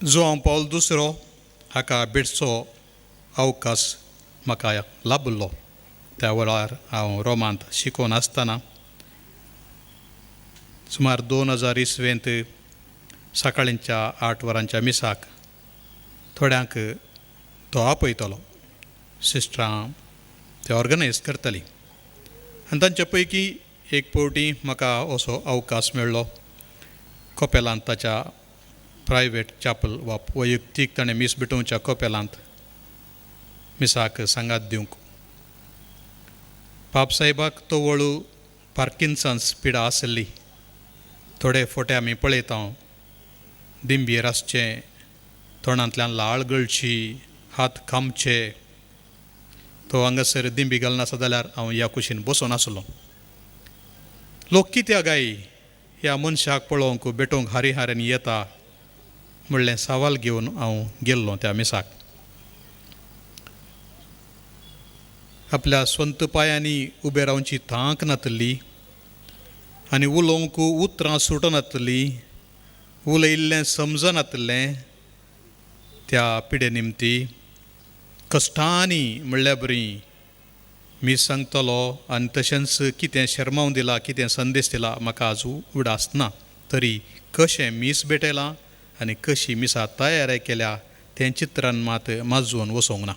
जुआंव पावल दुसरो हाका भेटचो अवकाश म्हाका लाबिल्लो. त्या वेळार हांव रोमांत शिकोवन आसतना सुमार 2000 इसवेंत सकाळींच्या 8 वरांच्या मिसाक थोड्यांक तो आपयतलो. सिस्टरां ते ऑर्गनायज करतली आनी तांचे पैकी एक फावटी म्हाका असो अवकाश मेळ्ळो. कोपेलांत ताच्या प्रायवेट चॅपल वा वैयक्तीक ताणें मीस भेटोवच्या कोपेलांत मिसाक सांगात दिवंक. पाप साहेबाक तो वळू पार्किन्सन्स पिडा आसली. थोडे फोटे आमी पळयता, दिंबयेर आसचें, तोंडांतल्यान लाळ गळची, हात खामचे. तो हांगासर दिंबी घालनासो जाल्यार हांव ह्या कुशीन बसून आसलो. लोक कित्याक गाय ह्या मनशाक पळोवंक भेटोवंक हारी हाऱ्यांनी येता म्हणलें सवाल घेवन हांव गेल्लो त्या मिसाक. आपल्या स्वंत पांयांनी उबे रावची तांक नातली आनी उलोवंक उतरां सुटनातली, उलयिल्लें समजनातलें. त्या पिडे निमती कश्टांनी म्हणल्या बरी मी सांगतलो आनी तशेंच कितें शर्मावन दिला, कितें संदेश दिला म्हाका आज उडास ना, तरी कशें मीस भेटयलां आनी कशी मिसा तयारी केल्या तें चित्रान मात माजोवन वचोंक ना.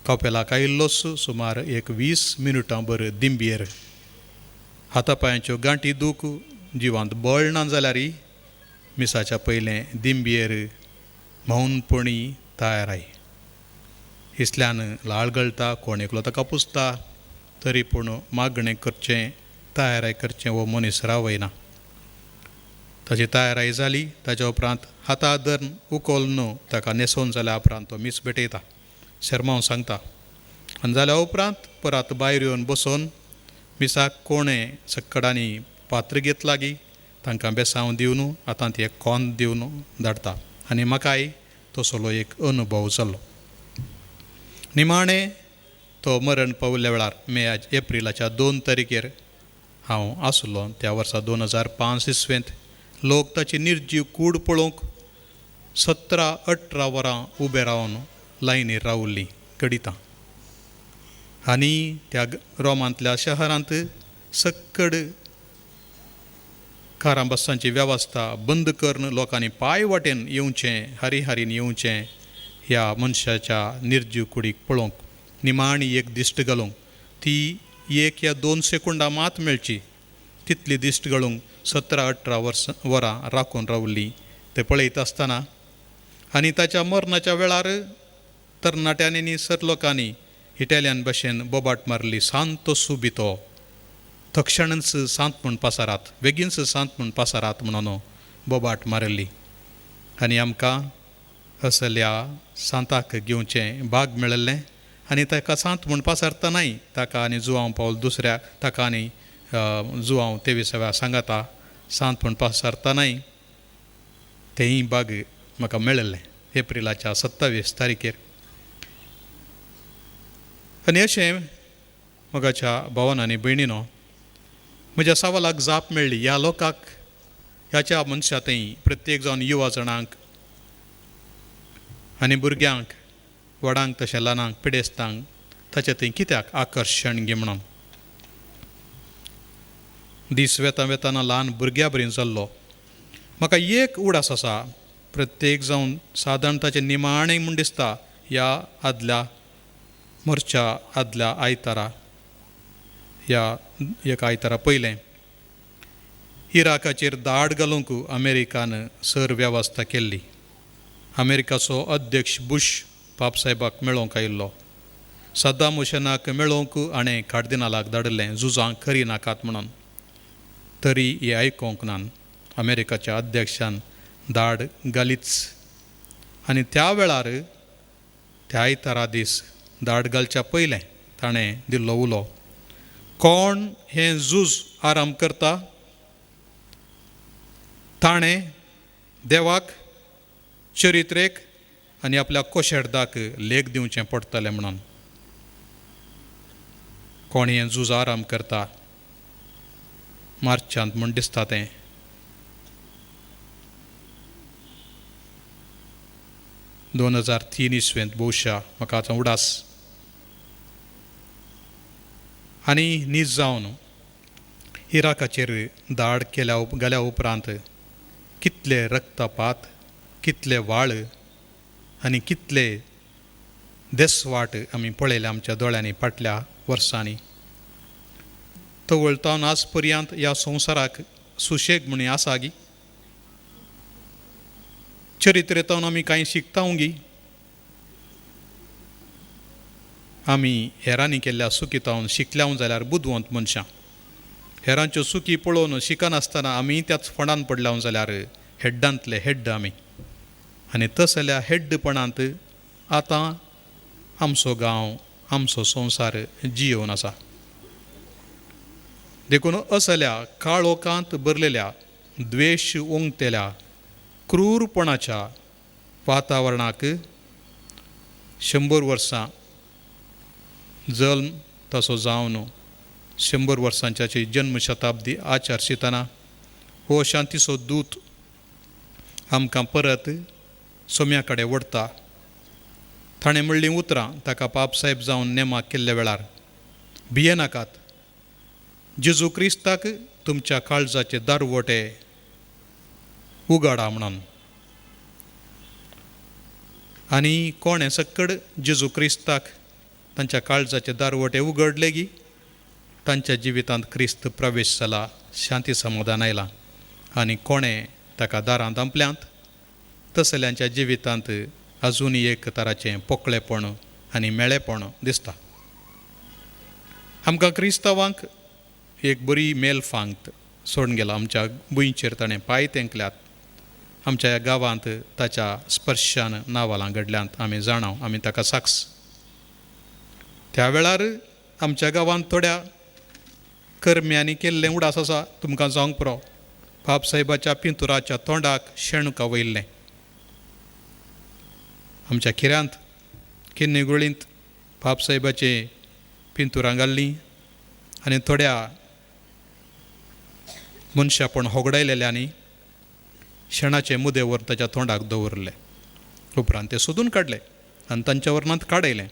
कपेलाक आयिल्लोच सुमार एक 20 मिनटां बर दिंबयेर हाता पांयांच्यो गांठी दूख, जिवांत बळ ना जाल्यार मिसाच्या पयलें दिंबयेर मौनपणी तयार I. इसल्यान लाळ गळटा, कोण एकलो ताका पुसता, तरी पूण मागणें करचें, तयाराय करचें हो मनीस रावयना. ताची तयाराय जाली ताच्या उपरांत हाता धरून उखल न्हू ताका न्हेसोवन जाल्या उपरांत तो मीस भेटयता, शर्मांव सांगता. आनी जाल्या उपरांत परत भायर येवन बसोवन मिसाक कोणें सक्कडांनी पात्र घेतला गी तांकां बेसांव दिवन आतां ती एक कोंद दिवन धाडटा. आनी म्हाकाय तसलो एक अनुभव जालो. निमाणें तो मरण पावल्या वेळार मे एप्रिलाच्या 2 तारखेर हांव आसलो. त्या वर्सा 2005 इसवेंत लोक ताची निर्जीव कूड पळोवंक 17-18 वरां उबे रावन लायनीर रावल्लीं गडितां. आनी त्या रोमांतल्या शहरांत सक्कड कारां बसांची वेवस्था बंद करून लोकांनी पांय वाटेन येवचें, हारी हारीन येवचें ह्या मनशाच्या निर्जीव कुडीक पळोवंक, निमाणी एक दिश्ट घालूंक. ती 1 या 2 सेकंडां मात मेळची तितली दिश्ट घालूंक 17-18 वरां राखून रावल्लीं ते पळयत आसतना. आनी ताच्या मरणाच्या वेळार तरणाट्यांनी आनी सर लोकांनी इटालियन भाशेन बोबाट मारली, सांत सुबितो, तक्षणच सांत म्हूण पासारात, बेगीनच सांत म्हूण पासारात म्हणून बोबाट मारिल्ली. आनी आमकां असल्या सांताक घेवचें भाग मेळिल्लें. आनी ताका सांत म्हूण पासारतनाय ताका आनी जुआंव पावल दुसऱ्या ताका आनी जुआंव 23व्या सांगाता सांत म्हूण पासारतनाय तेंय भाग म्हाका मेळिल्लें एप्रिलाच्या 27 तारखेर. आनी अशें मोगाच्या भावान आनी भयणीनो म्हज्या सवालाक जाप मेळ्ळी. ह्या लोकांक, ह्याच्या मनशा थंय प्रत्येक जावन युवा जाणांक आनी भुरग्यांक, व्हडांक तशें ल्हानांक, पिडेस्तांक ताचे थंय कित्याक आकर्शण गे म्हणून. दीस वेता वेताना ल्हान भुरग्या बरी जाल्लो. म्हाका एक उडास आसा, प्रत्येक जावन सादारण ताचें निमाणें म्हूण दिसता ह्या आदल्या मोर्च्या आदल्या आयतारा, ह्या एक आयतारा पयलें इराकाचेर दाड घालूंक अमेरिकान सर वेवस्था केल्ली. अमेरिकाचो अध्यक्ष बुश पापसाहेबाक मेळोवंक आयिल्लो. सद्दाम हुसेनाक मेळोवंक हाणें कार्दिनालाक धाडिल्लें, झुजां खरी नाकात म्हणून. तरी हें आयकोंक ना. अमेरिकाच्या अध्यक्षान दाड घालीच. आनी त्या वेळार त्या आयतारा दीस दाड घालच्या पयलें ताणें दिल्लो उलो, कोण हें झूज आराम करता ताणें देवाक, चरित्रेक आनी आपल्या कोशेर्दाक लेख दिवचें पडटलें म्हणून. कोण हें झूज आराम करता मार्चांत म्हूण दिसता तें. 2003 इसवेंत भोवशा म्हाका आतां उडास आनी नीज जावन इराकाचेर दाड केल्या घाल्या उपरांत कितले रक्तपात, कितले वाळ आनी कितले देसवाट आमी पळयले आमच्या दोळ्यांनी फाटल्या वर्सांनी. तवळतावन आज पर्यंत ह्या संवसाराक सुशेग म्हणी आसा गी? चरित्रेंतावन आमी कांय शिकता गी? आमी हेरांनी केल्ल्या चुकीतावन शिकल्या जाल्यार बुदवंत मनशां. हेरांच्यो चुकी पळोवन शिकनासतना आमी त्याच फोंडान पडल्या जाल्यार हेड्डांतले हेड्ड आमी. आनी तसल्या हेड्डपणांत आतां आमचो गांव, आमचो संवसार जियोवन आसा. देखून असल्या काळोखांत भरलेल्या, द्वेश ओंगतेल्या, क्रूरपणाच्या वातावरणाक 100 वर्सां जल्म तसो जावन 100 वर्सांच्याची जन्मशताब्दी आचरशितना हो शांतीचो दूत आमकां परत सोम्या कडेन ओडटा. ताणें म्हणलीं उतरां ताका पापसाहेब जावन नेमाक केल्ल्या वेळार, भियेनाकात, जेजू क्रिस्ताक तुमच्या काळजाचे दारवटे उगाडा म्हणून. आनी कोणें सक्कड जेजू क्रिस्ताक तांच्या काळजाचे दारवटे उगडले गी तांच्या जिवितांत क्रिस्त प्रवेश जाला, शांती समाधान आयलां. आनी कोणें ताका दारांत धांपल्यांत तसल्यांच्या जिवितांत अजून एक तराचें पोकळेपण आनी मेळेपण दिसता. आमकां क्रिस्तांवांक एक बरी मेल फांत सोडून गेला. आमच्या भुंयचेर ताणें पांय तेंकल्यात, आमच्या ह्या गांवांत ताच्या स्पर्शान नावालां घडल्यांत आमी जाणाव, आमी ताका साक्ष. त्या वेळार आमच्या गांवांत थोड्या कर्म्यांनी केल्लें उडास आसा तुमकां जावंक पुरो. बापसाहेबाच्या पिंतुराच्या तोंडाक शेणुका वयल्लें. आमच्या खिऱ्यांत किन्नी गुळींत बापसाहेबाचे पिंतुरां घाल्लीं आनी थोड्या मनशापण होगडायलेल्यांनी शेणाचे मुदेवर ताच्या तोंडाक दवरले. उपरांत ते सोदून काडले आनी तांच्या वर्णांत काडयलें.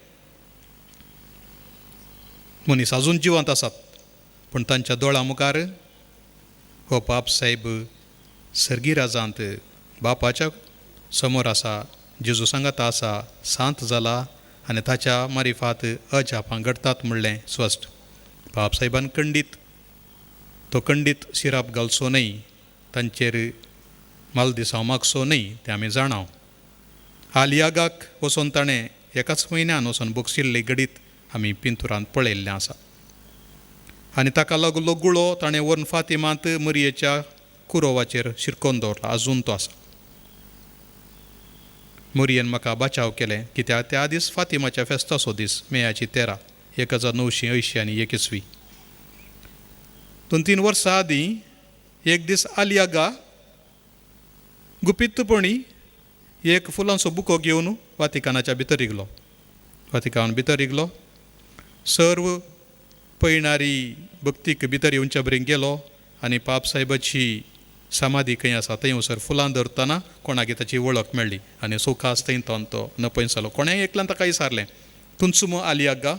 मनीस अजून जिवंत आसात पूण तांच्या दोळ्यां मुखार हो बापसाहेब सर्गी राजांत बापाच्या समोर आसा, जेजू सांगाता आसा, सांत जाला आनी ताच्या मारिफात अजापां घडटात म्हणलें स्वस्ट. बापसाहेबान खंडीत तो खंडीत शिराप घालचो न्हय, तांचेर मालदिसांव मागचो न्हय तें आमी जाणाव. आलियागाक वचोन ताणें एकाच म्हयन्यान वचोन बक्षिल्ले घडीत आमी पिंतुरांत पळयल्लें आसा. आनी ताका लागलो गुळो ताणें व्हरून फातिमांत मरयेच्या कुरोवाचेर शिरकोवन दवरला, अजून तो आसा. मोरयेन म्हाका बचाव केलें कित्याक त्या दीस फातिमाच्या फेस्ताचो दीस, मेयाची 13, 1981 आनी 1 इसवी. 2-3 वर्सां आदीं एक दीस आलियागा गुपीतपणी एक फुलांचो बुको घेवन वातिकानाच्या भितर रिगलो. वातिकान भितर रिगलो, सर्व पयणारी भक्तीक भितर येवच्या बरें गेलो आनी पापसाहेबाची समाधी खंय आसा थंय वसर फुलां धरतना कोणाक ताची वळख मेळ्ळी आनी सुखास थंय तो नपयन जालो. कोणें एकल्यान ताका विचारलें, तुमचो मो आलियागा?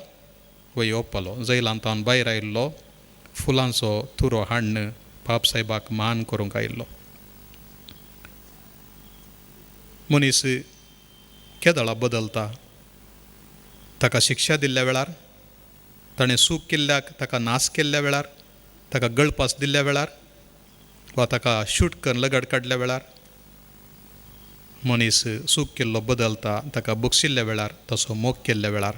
वय ओप्पालो. जैलान तावन भायर आयिल्लो, फुलांचो तुरो हाडून पापसाहेबाक मान करूंक आयिल्लो. मनीस केदळा बदलता, ताका शिक्षा दिल्ल्या वेळार, ताणें सूख केल्ल्याक ताका नास केल्ल्या वेळार, ताका गळपास दिल्ल्या वेळार वा ताका शूट करून लगड काडल्या वेळार मनीस सूख केल्लो बदलता, ताका बक्षिल्ल्या वेळार, तसो मोग केल्ल्या वेळार.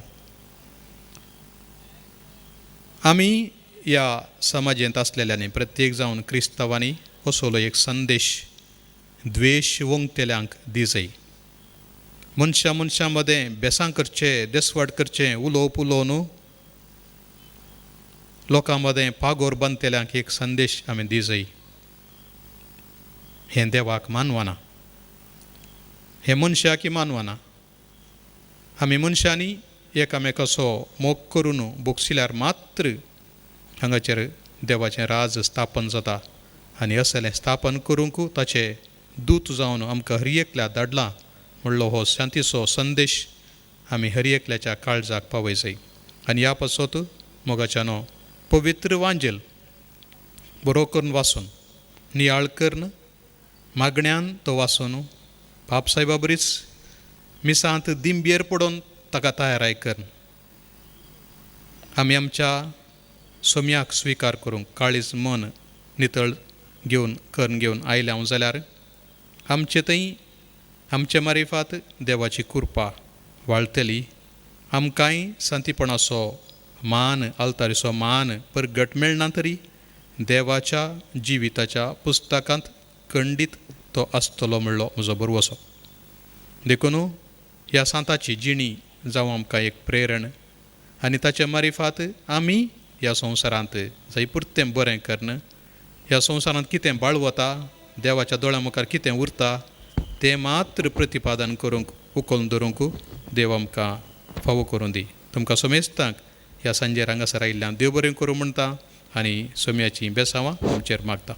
आमी ह्या समाजेंत आसलेल्यांनी प्रत्येक जावन क्रिस्तांवांनी असलो एक संदेश द्वेश वंगतेल्यांक दिजय. मनशां मनशां मदें बेसां करचें, देसवाट करचें, उलोवप उलोवन लोकां मदें पागोर बांदतेल्यांक एक संदेश आमी दिजय. हें देवाक मानवना, हें मनशाक मानवना. आमी मनशांनी एकामेकाचो मोग करून बोगशिल्यार मात्र हांगाचेर देवाचें राज स्थापन जाता आनी असलें स्थापन करूंक ताचें दूत जावन आमकां हर एकल्या धाडलां म्हणलो हो शांतीचो संदेश आमी हर एकल्याच्या काळजाक पावय जाय. आनी ह्या पासत मोगाच्यानो पवित्र वांजेल बरो करून वाचून, नियाळ करून, मागण्यान तो वाचून, पापसाहेबा बरीच मिसांत दिंबेर पडोवन ताका तयाराय करून आमी आमच्या सोम्याक स्विकार करूंक काळीज मन नितळ घेवन करून घेवन आयले हांव जाल्यार आमचे थंय आमचे मारिफात देवाची कृपा वाळटली. आमकांय सांतीपणाचो मान, आल्तारीचो मान परगट मेळना तरी देवाच्या जिविताच्या पुस्तकांत खंडीत तो आसतलो म्हणलो म्हजो भरवसो. देखून ह्या सांताची जिणी जावं आमकां एक प्रेरण आनी ताचे मारिफात आमी ह्या संवसारांत जाय पुरतें बरें करून ह्या संवसारांत कितें बाळवता, देवाच्या दोळ्या मुखार कितें उरता तें मात्र प्रतिपादन करूंक उखलून धरूंक देव आमकां फावो करूं दी. तुमकां समेस्तांक ह्या सांजेर हांगासर आयिल्ल्यान देव बरें करूं म्हणटा आनी सोम्याचीं बेसांवां तुमचेर मागता.